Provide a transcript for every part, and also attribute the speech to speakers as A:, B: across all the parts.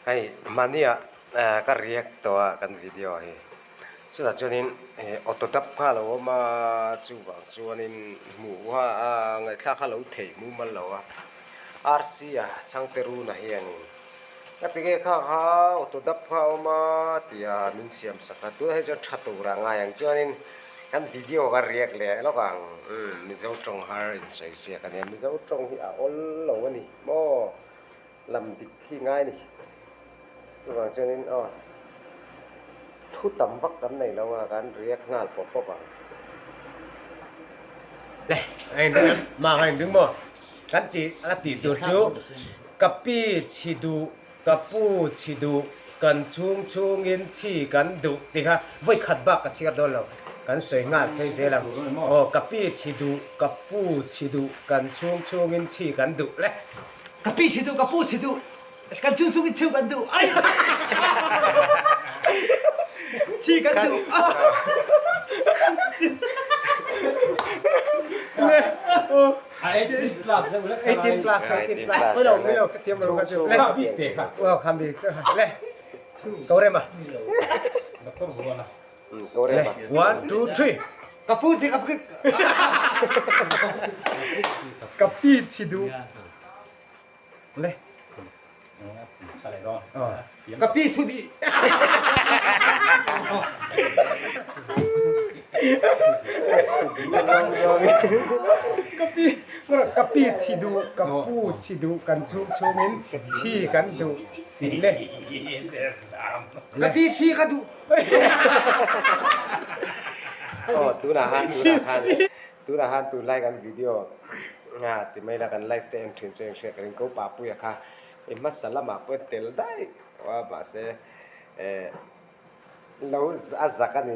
A: Hei mahnia ka react tawh a kan video hi chutah chuanin auto dub kha a lo awm a chuvang chuanin hmuh a ngaihthlak kha a lo thei mumal lo a RC a chhangte runa hianin ka ti nge kha kha auto dub kha a awm a tia min siam sak a tunah hi chuan tha tur a ngai ang chuanin kan video ka react leh lawk ang umm mizo tawng har insawi siak a nia mizo tawng hi a awl lo a ni maw. Lam dik hi ngai ni. Chuvang chuanin aw thu tam vak kan nei lo a, kan react nghal pawp pawp ang. Le, a in ring mang a in ring maw? Kan tih a tih tur chu ka pi chhi duh, ka pu chhi duh, kan chhung chhungin chhi kan duh tih kha vawi khat bak ka chhiar dawn lo. Kan sawi nghal phei zel ang. Aw ka pi chhi duh, ka pu chhi duh, kan chhung chhungin chhi kan duh le.
B: Ka pi si duh, ka pu si duh, kan chung chung in cheu kan duh. Ai! Chi kan duh.
A: Le. 18 plus 18 plus 18 plus. Oi lo, mi lo ka tiam lo ka chu. Le. Wa kham bi. Le. Ko rem a. Le. 1 2 3.
B: Ka pu chi ka pu.
A: Ka pi chi duh. Le.
B: Ka pi su di.
A: Ka pi ka pi chi duh ka pu chi duh kan chung chungin chi kan duh tih le.
B: Ka pi chi ka duh.
A: Aw tunah khan tunah khan tunah khan tunlai kan video a ti mai la kan live te en thin chu eng hriat ka ring ko Papuia kha i hmasa lamah pawh en tel daih a mahse eh lo a zak a ni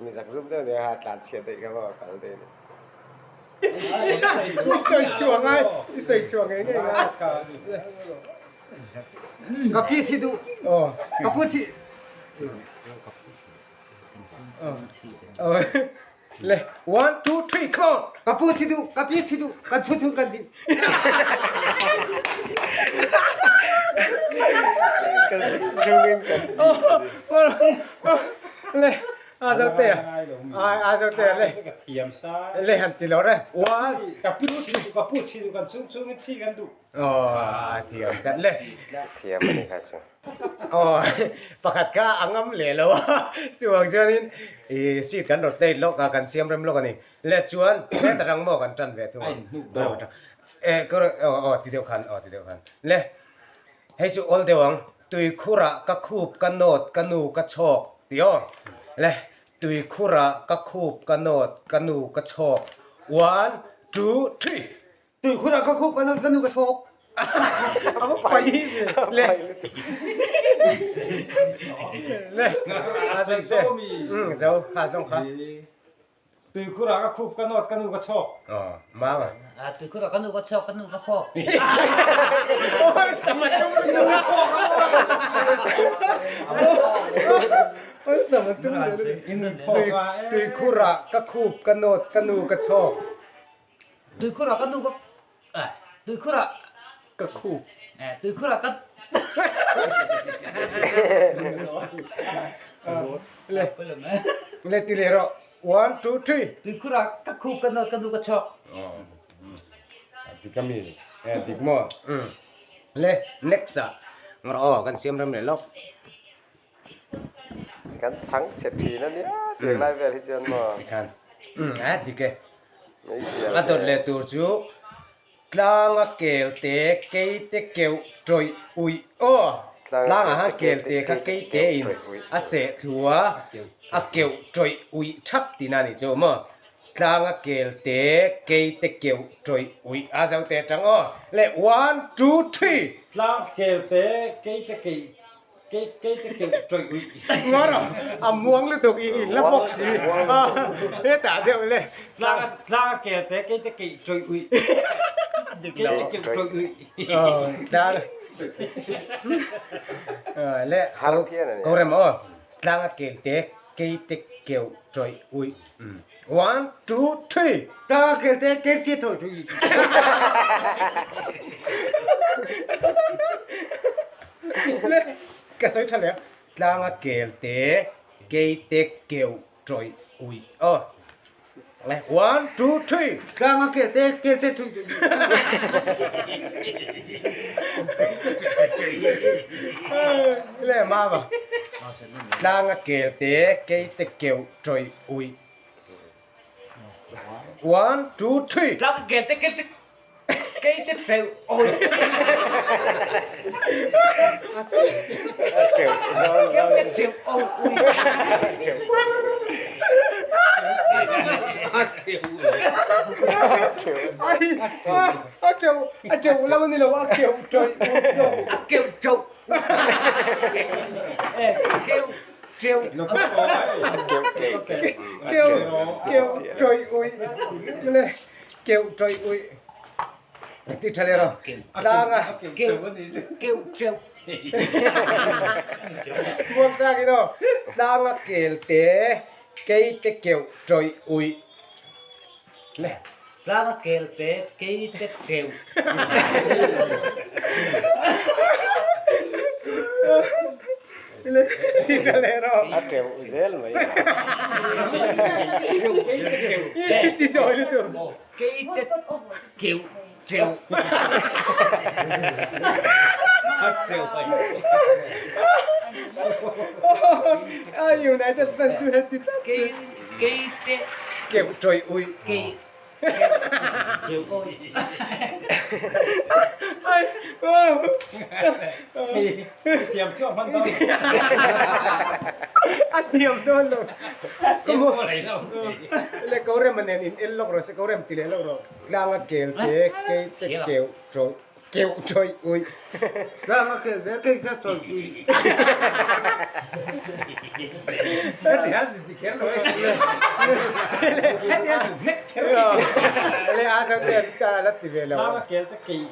A: mi zak zum deuh nia kha tlan chhiat daih kha maw kal daih a ni. I sawi chhuah ngai i sawi chhuah ngei ngei ngai.
B: Ka pi chi duh. Ka pu chi.
A: Le 1 2 3 come on.
B: Ka pu chi duh, ka pi chi duh, kan chu chu kan di.
A: Kan chu chungin kan di. Le a zo te a zo te le le han ti lo re 1
B: Ka pu chi duh, ka pu chi duh, kan chung chungin chi kan duh.
A: Aw a thiam tlat le. Thiam a ni kha chu. Aw pakhat kha a ngam leh lo a chuvang chuanin ih seat kan rotate lawk a kan siam rem lawk a ni. Le chuan heta rang maw kan tan ve thung a. Eh aw aw ti deuh khan aw ti deuh khan. Le hei chu awl deuh ang tuikhurah ka khup ka nawt ka nu ka chhawk tih aw. Le tuikhurah ka khup ka nawt ka nu ka chhawk one two three.
B: Tuikhur ah ka khup ka nu ka nu ka chawk.
A: Pai le le a zong se zo kha zong kha
B: Tuikhur ah ka khup ka nawt ka nu ka chawk.
A: Oh ma ma
C: Tuikhur ah ka nu ka chawk ka nu ka phawk.
A: Oi sama tum nu ka phawk. Oi sama tum Tuikhur ah ka khup ka nawt ka nu ka chawk.
C: Tuikhur ah ka nu ka tuikhur ah
A: ka khup
C: tuikhur ah ka
A: le le ti le rawh one two three
C: tuikhur ah ka khup ka nawt ka nu ka chawk
A: dik ami dik maw le next ah ngawr aw kan siam rem leh lawk
D: Kan chhang chhe thin a nia tiang lai vel hi chuan maw.
A: Tikhan a dik e. A dawt leh tur chu tlang a kel te kei te keuh tawih uih aw. Tlang ah khan kel te kha kei te in a seh thlu a, a keuh tawih uih thap tihna a nih chu maw. Tlang a kel te kei te keuh tawih uih a zo te atang aw. Le one two three.
B: Tlang kel te kei te keih Kei kei te keuh tawih uih.
A: Ngawr a muang lutuk i in la bawk si hetah deuh le.
B: Tlang tlang a kel te kei te keih tawih uih. Kei te keuh tawih uih.
A: Tlang le ko rem aw tlang a kel te kei te keuh tawih uih. One two three.
B: Tlang a kel te kei te tawih uih.
A: Le ka sawi tha leh a, tlanga kel te keite keuh tawih uih aw. Le one two three.
B: Tlanga kel te kelte tawih uih.
A: Le mama tlanga kel te keite keuh tawih uih. One two three.
C: Tlanga kel te kelte Keite teuh awi.
D: Teuh zawn zawn.
C: Keite teuh awi ui.
A: A teuh a teuh lo ani lo a keuh tawih
C: a keuh teuh keuh teuh
A: keuh keuh tawih ui le. Keuh tawih uih ti tha leh rawh. Tlang a
C: keuh keuh teuh.
A: Muang sang in aw. Tlang a kel te kei te keuh tawih uih le.
C: Tlang a kel te kei te teuh.
A: Ti tha leh rawh.
D: A teuh zel mai a.
A: Ti sawi lutuk.
C: Keite keuh teuh.
A: A United fans chu heti tlat.
C: Keite
A: keuh tawih uih.
B: Thiam chhuak hman dawn.
A: A thiam dawn lo. Le ko rem anen in el lawk rawh se ko rem ti leh lawk rawh. Tlang a kel te kei te keuh tawih keuh tawih uih.
B: Tlang a kel te kei te tawih uih. Heti hian zin ti kher lo e. Heti hian zin hnek kher lo.
A: Le a zo te a la ti ve lo.
B: Tlang a kel te kei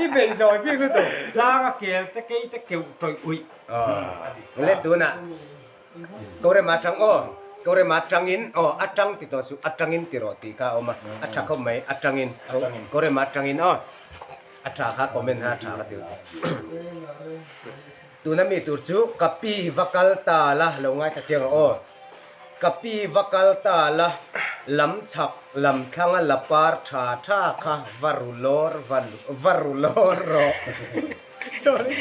A: I bei zawi bik lutuk.
B: Tlang a kel te kei te keuh tawih uih.
A: Le tunah Korem atang aw, Korem atangin aw, atang ti tawh suh, atangin ti rawh tih kha a awm a, a tha khawp mai, atangin, Korem atangin aw, a tha kha comment kha a tha ka ti lutuk. Tuna mi tur chu ka pi va kal ta la, lo ngaithla chiang rawh aw, ka pi va kal ta la, lam chhak lam thlanga la par tha tha kha va ru lawr va va ru lawr rawh. Sorry,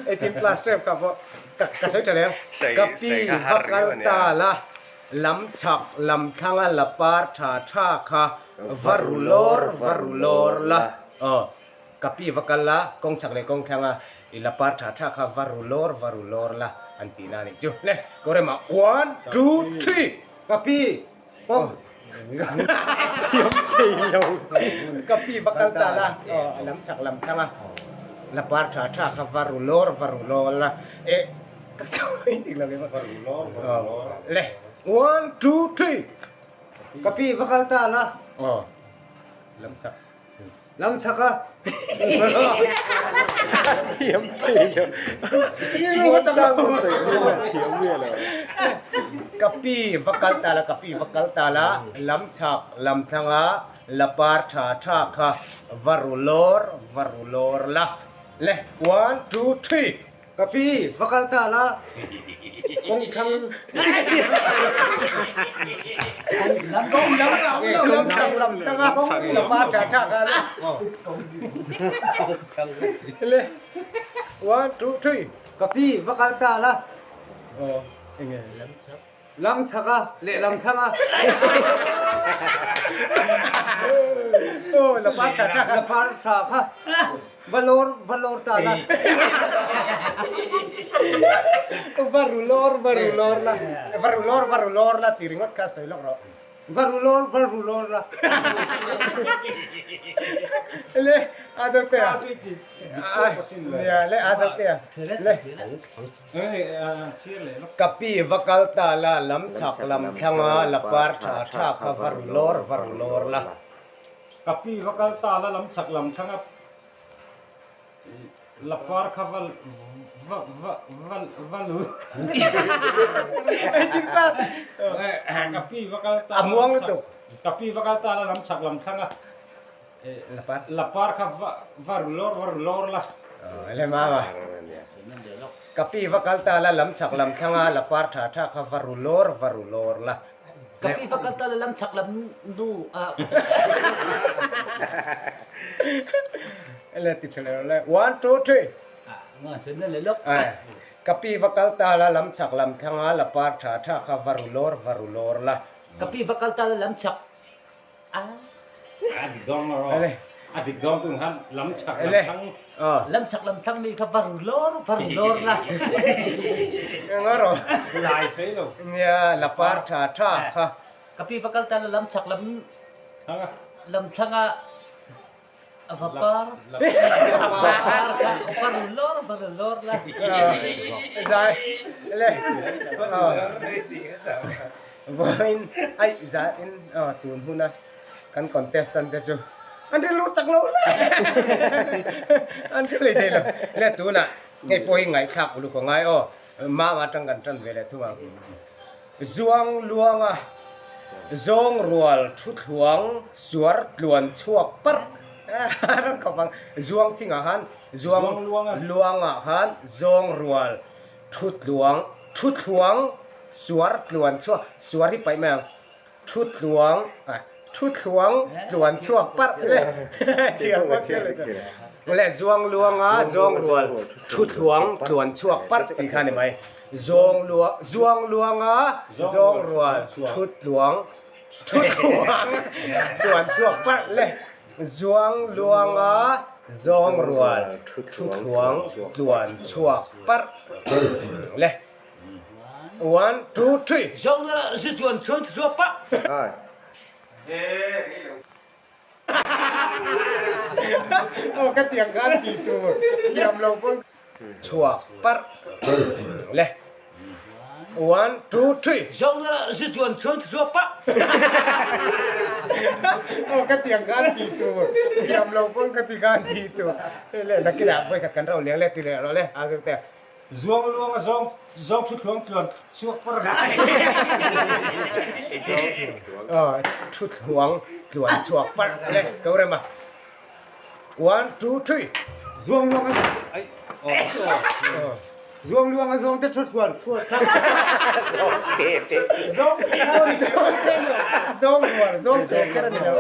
A: 18 plus tep kha pawh. Ka sawi tha leh ang. Ka pi va kal ta la, lam chhak lam thlanga la par tha tha kha va ru lawr va ru lawr la. Aw, ka pi va kal la, kawng chhak leh kawng thlanga i la par tha tha kha va ru lawr va ru lawr la an tih na a nih chu. Le, Korema, one, two, three!
B: Ka pi, kawng.
A: Thiam thei lo si. Ka pi va kal ta la, aw, lam chhak lam thlanga la par tha tha kha va ru lawr va ru lawr la. Eh, ka sawi dik lo em a.
B: Va ru lawr va ru lawr.
A: Le, one, two, three.
B: Ka pi va kal ta la.
A: Aw, lam chhak.
B: Lam chhak a.
D: Thiam thei lo. Chang pawh sawi thei lo thiam nge lo.
A: Ka pi va kal ta la, ka pi va kal ta la, lam chhak lam thlanga la par tha tha kha va ru lawr va ru lawr la. Le, one, two, three.
B: Ka pi, va kal ta la, kawng thlang Ka pi, va kal ta la. Lam chhak a, lehlam thlang a.
A: La par
B: tha kha va lawr va lawr ta la.
A: Va ru lawr va ru lawr la. Va ru lawr va ru lawr la ti ringawt kha sawi lawk rawh.
B: Va ru lawr va ru lawr la.
A: Le a zo te a. Le a zo te a. Le. Ka pi va kal ta la, lam chhak lam thlanga la par tha tha kha va ru lawr va ru lawr la.
B: Ka pi va kal ta la, lam chhak lam thlanga la par kha va va va va va lu. Ka pi va kal ta.
A: A muang lutuk.
B: Ka pi va kal ta la, lam chhak lam thlanga.
A: Lapar.
B: Lapar kha va va ru lawr va ru lawr la.
A: Le mama. Ka pi va kal ta la lam chhak lam thlang a lapar tha tha kha va ru lawr va ru lawr la.
C: Ka pi va kal ta la lam chhak lam nu a.
A: Le ti tha le le. One two three.
C: Nga sen na le lawk.
A: Ka pi va kal ta la lam chhak lam thlang a lapar tha tha kha va ru lawr va ru lawr la.
C: Ka pi va kal ta la lam chhak a.
B: A dik dawn maw rawh. A dik dawn tun khan lam chhak lam thlang.
C: Lam chhak lam thlang mi kha va ru lawr va ru lawr la.
A: Enga rawh.
B: Lai sei lo.
A: Nia lapar tha tha kha.
C: Ka pi va kal ta la lam chhak lam lam thlang a. Vapar va ru lawr va ru lawr la.
A: Zai le vawiin aih zah in tun huna kan contestant te chu an rilru chak lo hle an hre leh thei lo le tunah hei pawh hi ngaihthlak uluk a ngai aw mama atang kan tan ve leh thung ang. Zuang luanga zawng rual thu thluang suar tluan chhuak parh a rawn khawp ang. Zuang thingah khan zuang luangah khan zawng rual thu tluang thu thluang suar tluan chhuak suar hi paih mai ang thu tluang thu thluang tluan chhuak parh le chhiar pawh chhiar le zuang luanga zawng rual thu thluang tluan chhuak parh tih kha a ni mai. Zawng luang zuang luanga zawng rual thut tluang thut tluang tluan chhuak parh le zuang luanga zawng rual thut thluang tluan chhuak parh le one two three.
C: Zawng luanga zu tluan tluan chhuak parh.
A: Aw ka tiang khan tih tur thiam lo pawn chhuak parh le one two three.
C: Zawng zu chuan chuan chhuak parh.
A: Aw ka tiang khan tih tur thiam lo pawn ka ti khan tih tur le nakinah vawikhat kan ro leng le ti leh rawh le a zuk te.
B: Zuang luang a zawng zawng thu thluang tluan chhuak par
A: Thu thluang tluan chhuak par le ko rem a. One two three.
B: Zuang luang a ai Zuang luang a zawng te thu thluan chhuak thak.
D: Zawng te te.
A: Zawng te zawng rual zawng te kher a ni lo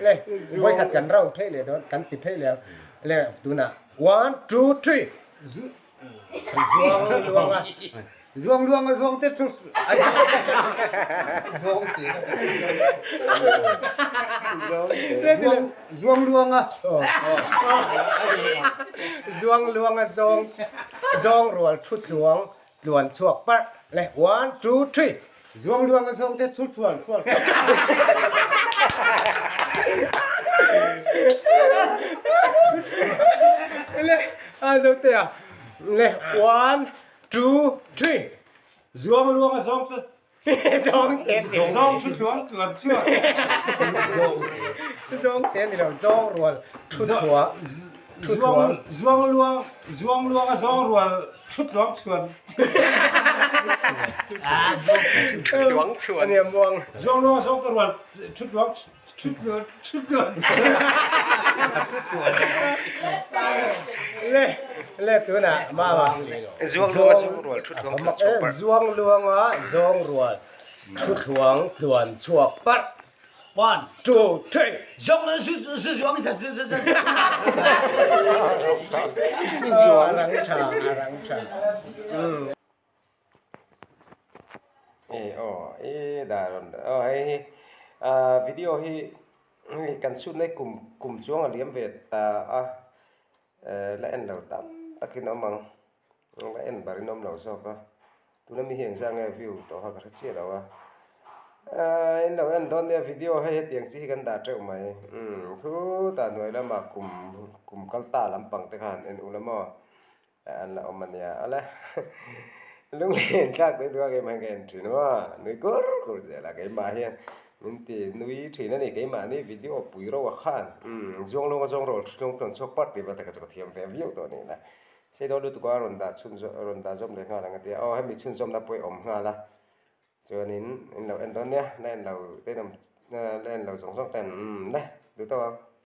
A: le vawikhat kan rau phei leh dawn kan ti phei leh le tunah one two three. Zuang luang a.
B: Zuang luang a zuang te chu zawng si Zuang luang a.
A: Zuang luang a zawng zawng rual thu tluang tluan chhuak parh le one two three.
B: Zuang luang a zawng te chu tluan chhuak.
A: Le a zo te a le one two three.
B: Zuang luang a zawng te
A: zawng te
B: zawng thu tluang tluan chhuak.
A: Zawng te ni lo zawng rual thu thua thu thluang.
B: Zuang luang zuang luang a zawng rual thu tluang chhuan.
D: Thu tluang chhuan.
A: Ania muang.
B: Zuang luang a zawng ka rual thu tluang thu tluan thu tluan.
A: Le le tunah mama.
D: Zuang luang a zawng rual thu tluang tluan chhuak parh.
A: Zuang luang a zawng rual thu tluang tluan chhuak parh.
C: One,
A: two, three.
C: Zawng le zu zu zuang zu zu zu zu.
D: Zu zuang.
A: A rang tha, a rang tha.
D: E aw e dah rawn aw hei hi video hi hei kan shoot na hi kum kum chuang a liam ve ta a la en lo tam takin a awm ang. La en bar in awm lo zawk a tuna mi hi engzah nge view tawh kha ka hre chiah lo a aaa in lo en dawn nia video hei hetiang chi hi kan dah teuh mai umm khutah hnuai lamah kum kum kal ta lampang te kha han en ula maw an la awm ania awle lunglen thlak deuh deuh a keimah hian ka en thin maw nui kur kur zel a keimah hian min ti nui thin a ni keimahni video pui ro ah khan umm zuang lung a zawng rawh thuthlung tluan chhuak part tih vel te kha chu ka thiam ve viau tawh a ni la. Sei dawn lutuk a rawn dah chhun rawn dah zawm leh nghal ang a tia aw hemi chhunzawmna pawh i awm nghal a chuanin in lo en dawn nia la en lo te in awm la en lo zawng zawng ten umm le duh tawk ang.